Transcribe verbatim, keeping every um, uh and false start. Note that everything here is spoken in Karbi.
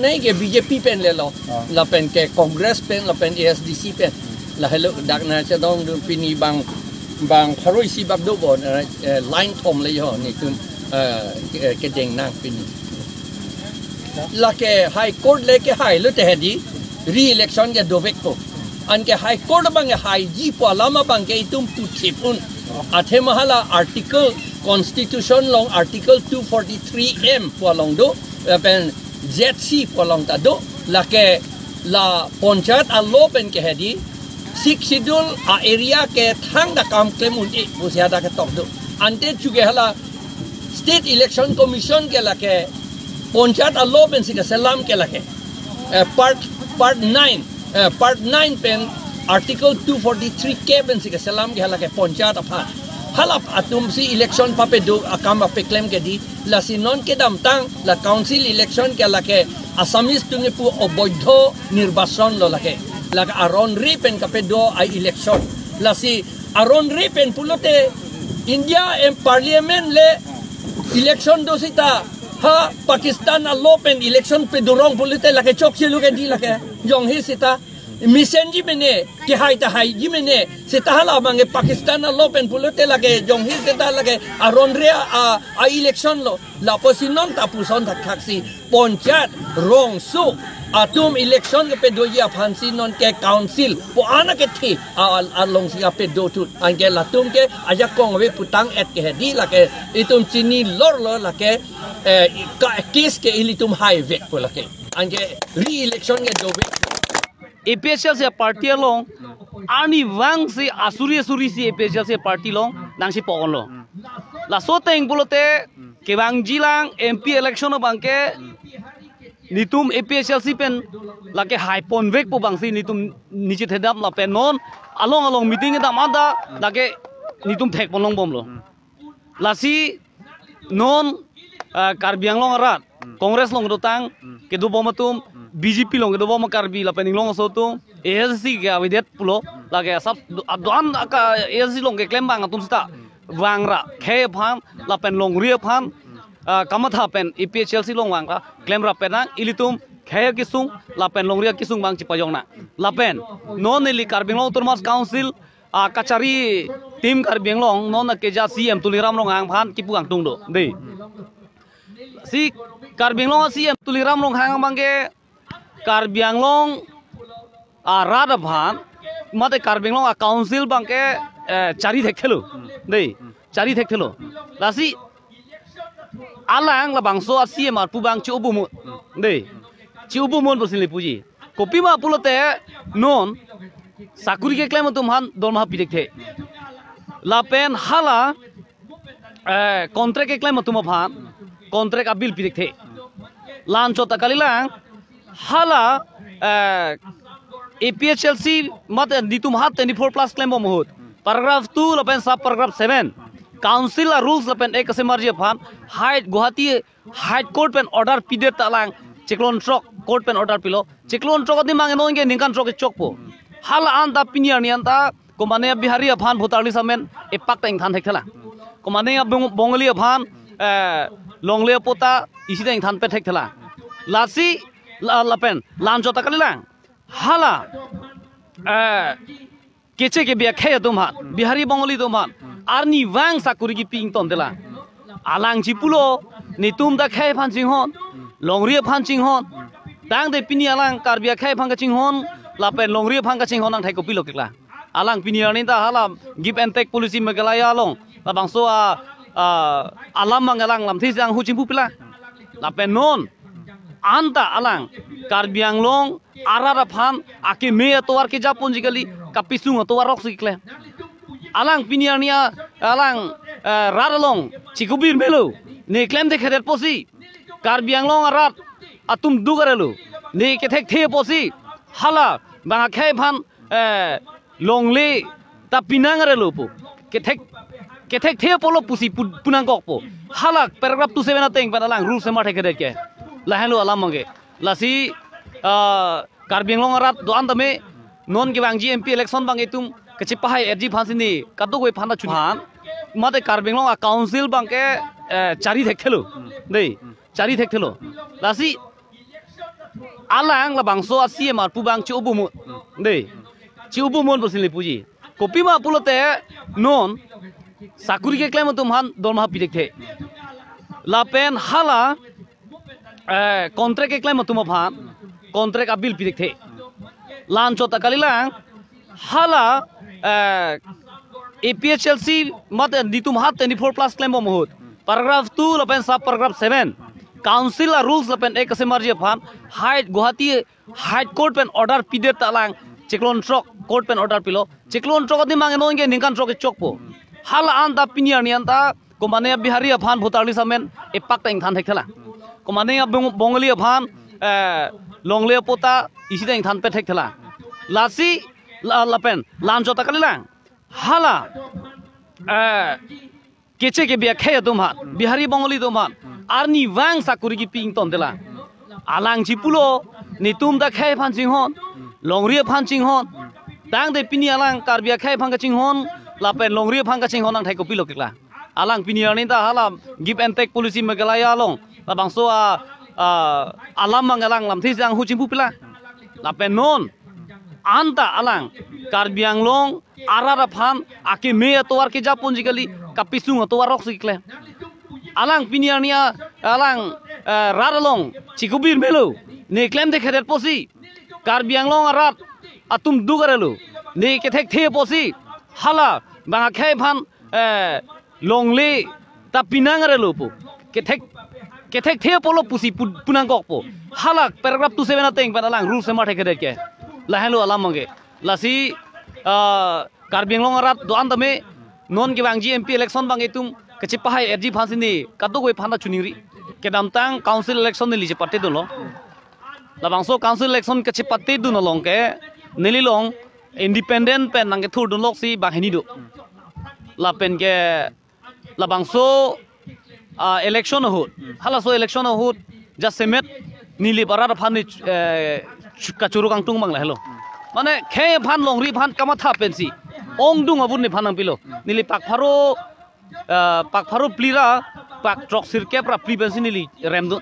Nai ke B J P pen lelo, lapen ke Congress pen, lapen A S D C pen. Lahelo dak nangchedondun pini bang, bang pharo isi bak do bon, eh, line thom le ho netum, eh, ke, kedeng nang pini. Lake High Court le kehai lote hedi, re-election ke dovek po. Anke High Court abang kehaiji pu alam abang ke itum puthip un. Athema hala article, Constitution along Article two forty-three M pu along do, lapen Z C pu along ta do, lake la panchayat a-law pen ke hedi, Sixth Schedule a-area ke thangta kam klem un-e pusi hadak ketok do. Ante chuke hala State Election Commission ke lake panchayat a-law pensi keselam ke lake, eh, part, part nine, eh, part nine pen Article two forty-three K pensi keselam ke hala ke panchayat aphan. Hala atumsi election papedo akam apeklem ke di, lasi non kedamtang la council election ke lake Assamese atum kepu oboidho nirbachon lo lake. Lake aron re pen kapedo a-election. Lasi aron re pen pulote India em parliament le election do sita, ha Pakistan a-law pen election pedorong pulote lake chokche lo ke di lake. Jonghi sita mesenji mene, kehai ta haiji mene, sita hala abang ke Pakistan a-law pen pulote lake jonghi sita lake aron re a, a-election lo. Lapusi non ta puson thakthak si panchayat rongso atum election kepedoji aphansi non ke council pu ana kethe a, a, alongsi kapedo thut. Anke latum ke ajakong ave putang et ke hedi lake itum chini lor lo lake, eh, ka case ke ilitum haivek pu lake. Anke re-election ke dovek. A P H L C party along arnivang si asuri asuri si A P H L C party along nangchepon lo. Laso ateng pulote kevangjilang M P election abang ke netum A P H L C pen lake haiponvek pu abangsi netum nechethedam lapen non along along meeting kedam anta lake netum thekpon longbom lo. Lasi non, ah, Karbi Anglong arat, Congress along dotang kedobom atum, B J P along kedobom Karbi lapen Inglong aso atum, A S D C ke avedet pulo, lake asap do-, do-an aka A S D C along keklem abang atum sita vangra khei aphan lapen longri aphan, ah, kamatha pen A P H L C along vangra klemra penang ilitum khei akesung lapen longri akesung abang chepajong nang. Lapen non neli Karbi Anglong Autonomous Council a kachari team Karbi Anglong non akeja C M Tuliram Ronghang aphan kipu kangtung do. Dei. Si Karbi Anglong C M Tuliram Ronghang abang ke Karbi Anglong arat aphan, mate Karbi Anglong a council abang ke, eh, chari thekthelo. Dei. Chari thekthelo. Lasi alang labangso a C M arpu abang che-obumun. Dei. Che-obumun pusi neli puji. Kopima pulote non sakuri keklem atum aphan dorma pi thekthe. Lapen hala, eh, contract keklem atum aphan contract a-bill pi thekthe. La-anchot ta kalilang hala, eh, A P H L C mate netum ha twenty-four plus klembom ahut paragraph two lapen sub paragraph seven council a-rules lapen act kasemarji aphan High Guwahati High Court pen order pidet ta alang chiklo throk court pen order pilo. Chiklo throk adim abang non ke ningkan throk kechokpo. Hala anta pini arni anta komane Bihari aphan voter list amen epak ta ingthan thekthela. Komane Bong-, Bongali aphan, eh, longle patta isi ta ingthan pet thekthela. Lasi la, lapen la-anchot ta kalilang hala, eh, keche kebi akhei atum aphan, Bihari Bongali atum aphan arnivang sakuri kipi ingtontela. Alang chipulo, netum ta khei aphan chinghon, longri aphan chinghon. Tangte pini alang Karbi akhei aphan kachinghon lapen longri aphan kachinghon nangthai kopilo kekla. Alang pini arni ta hala give and take policy Meghalaya along labangso a, a, alam abang alang lamthe si anghu chingpu pila. Lapen non anta alang Karbi Anglong arat aphan akeme atovar kejaponji kali, kapisung atovar rok si keklem. Alang pini arni a, alang, eh, rat along chikubir melo, ne klem thekthedet pusi Karbi Anglong arat atum duk arelo, ne kethekthe pusi hala bang akhei aphan, eh, longle ta pinang arelo pu. Kethek, kethekthe pulo pusi pu-, punangkokpo. Hala paragraph two seven ateng pen alang rule semar thekthedet ke. Lahenlo alam abang ke. Lasi, ah, Karbi Anglong arat do-an tame non kevangji M P election abang itum kachepahai R G aphan si ne kadokave aphan ta chun aphan. Mate Karbi Anglong a council abang ke, eh, chari thekthelo. Dei, chari thekthelo. Lasi Alang labangso a-C M arpu abang che-obumun. Dei. Che-obumun pusi neli puji. Kopima pulote non sakuri keklem atum aphan dorma pithekthe. Lapen hala eh, contract keklem atum aphan contract a-bill pithekthe. La-anchot ta kalilang, hala eh, A P H L C mate netum hat twenty-four plus klembom ahut, paragraph two lapen sub paragraph seven, council a-rules lapen act kasemarji aphan High Guwahati High Court pen order pidet ta alang chiklo throk court pen order pilo. Chiklo throk adi mang enong ke ningkan throk kechokpo. Hala anta pini arni anta komane Bihari aphan voter list amen epak ta ingthan thekthelang. Komane Bong- Bongali aphan eh, longle patta isi ta ingthan pethekthelang. Lasi la- lapen la-anchot ta kalilang. Hala eh, keche kebi akhei atum aphan, Bihari Bongali atum aphan arnivang sakuri kipi ingtonthelang. Alang chipulo, netum ta khei aphan chinghon, longri aphan chinghon. Tangte pini alang Karbi akhei aphan kachinghon lapen longri aphan kachinghon nangthai kopilo kekla. Alang pini arni ta hala give and take policy Meghalaya along labangso a, a, alam abang alang lamthe si anghu chimpu pila. Lapen non anta alang Karbi Anglong arat aphan akeme atovar kejaponji kali, kapisung atovar rok si keklem. Alang pini arni a- alang eh, rat along chikubir melo, ne klemthekthedet pusi, Karbi Anglong arat atum duk arelo, ne kethekthe pusi, hala bang akhei aphan eh, longle ta pinang arelo pu. Kethek kethekthe pulo pusi pu- punangkokpo. Hala paragraph two seven ateng pen alang rule semar thekthedet ke. Lahenlo alam abang ke. Lasi ah, Karbi Anglong arat do-an tame non kevangji M P election abang itum kachepahai R G aphan si ne kadokave aphan ta choningri. Kedamtang council election neli chepatedunlo. Labangso council election kachepatedun along ke neli along independent pen nangkethurdunlok si banghini do. Lapen ke labangso ah, election ahut, halaso election ahut jasemet Nilip arat aphan ne eh, chu- kachoro kangtung abang lahelo. Mane khei aphan longri aphan kamatha pensi ongdung abun nephan nangpilo. Neli pak pharo ah, pak pharo phli ra pak throksirkep ra phli pensi neli remdun.